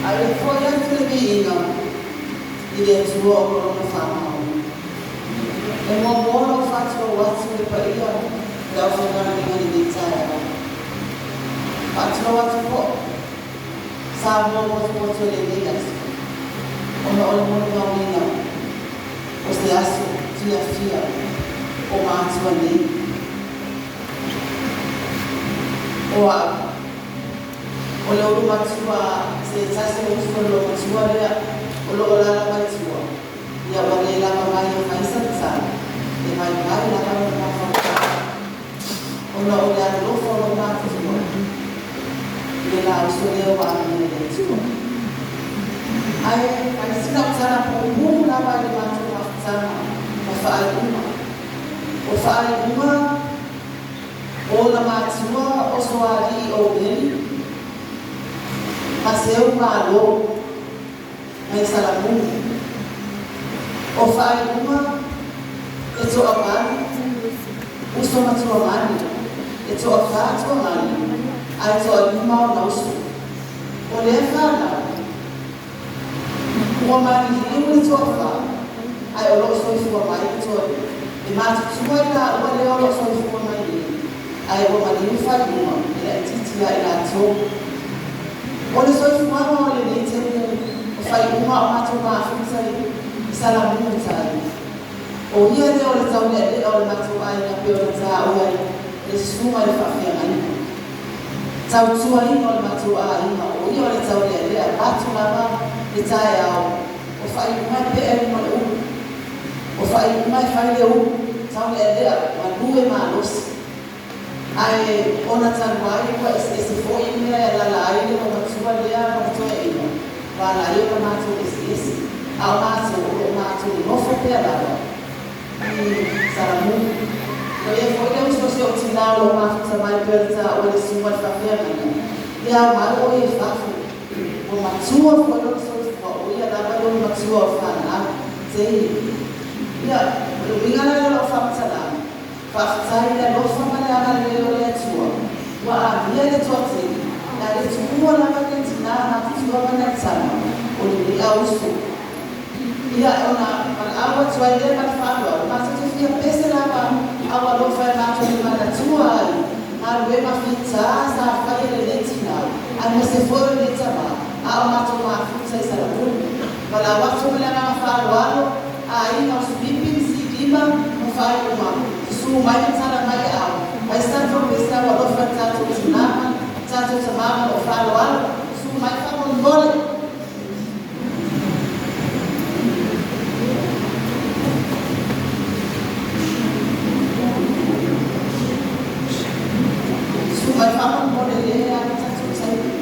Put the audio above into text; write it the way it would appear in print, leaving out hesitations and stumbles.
Ae fo'i atu le viiga i le Atua o lona faamaoni. E muamua ona ou faatulou atu i le paia o le aufaigaluega i lenei taeao. Faatulou atu foi Samoa motumotu i lenei aso, ona o le molimauina o se aso fiafia o matua nei. O au, o le ulumatua se tasi o uso i le loomatua lea o lo o alaala mai tua, ia ua le lava mai e fai sau tala, e vaivai lava lona mafaufau ona o le alolofa o lou matua i le la uso lea ua amia e le Atua. Ae fai sina au tala puupuu lava i le matou mafutaga ma faaiuga. O faaiuga o ona matua o Soalii o Meli ma Seu Malo mai Salamumu. O faaiuga e toavalu uso ma tuagane, e toafa tuagane, ae toalima ona uso. O lea fanau, ua maliliu le toafa, ae o loo soifua mai le toalua. E matutua i laua lea o loo soifua mai nei, ae ua maliu faaiuga e laitiiti ia i latou. O le soifuaga o lenei taimi o faaiuga o matou mafuta i Salamumu tai, o ia lea o le taulealea o le matou aiga pei ona taua e le susuga i le faafeagaiga. Tautuaina o le matou aiga, o ia o le taulealea, avatu lava le taeao, o faaiuga e pea i luma o le ulu. O faaiuga e fai le ulu, taulealea, galue malosi. Ae ona talu ai ua eseese foi mea e alaala ai le loomatua lea ma le toeaina, ua ala ai ona matou eseese. A o matou o loo matou nonofo pea lava i Salamumu. O ia foi le uso a si ou tinā o loo mafuta mai pei ona taua e le susuga i le faafeagaiga, e ao mai o ia i fafo. Ua matua foi lona soifua, o ia lava lona matua o fanau. Sei, ia, o le uiga la lea o lau faamatalaga, faafetai i le alofa ma le agalelei o le Atua, ua amia le toatele, ae le tuua lava lenei tinā matutua ma nai tama, o lenei auuso. Ia, ona valaau atu ai lea ma le faaaloalo, matou te fia pese lava a ua alofa e matou te manatua ai galuega fita sa fai e lenei tinā, aemaise foi o lenei tamā, a o matou mafuta i Salamumu. Valaau atu ma le agaga faaaloalo, aiga o Sulipi ma Silima ma faaiuga, susu mai ma tala mai aao, fai sa tou pese a ua alofa i le tatou tinā ma le tatou tamā ma lou faaaloalo, susu mai faamolemole. Susu mai faamolemole lea e tatou taimi.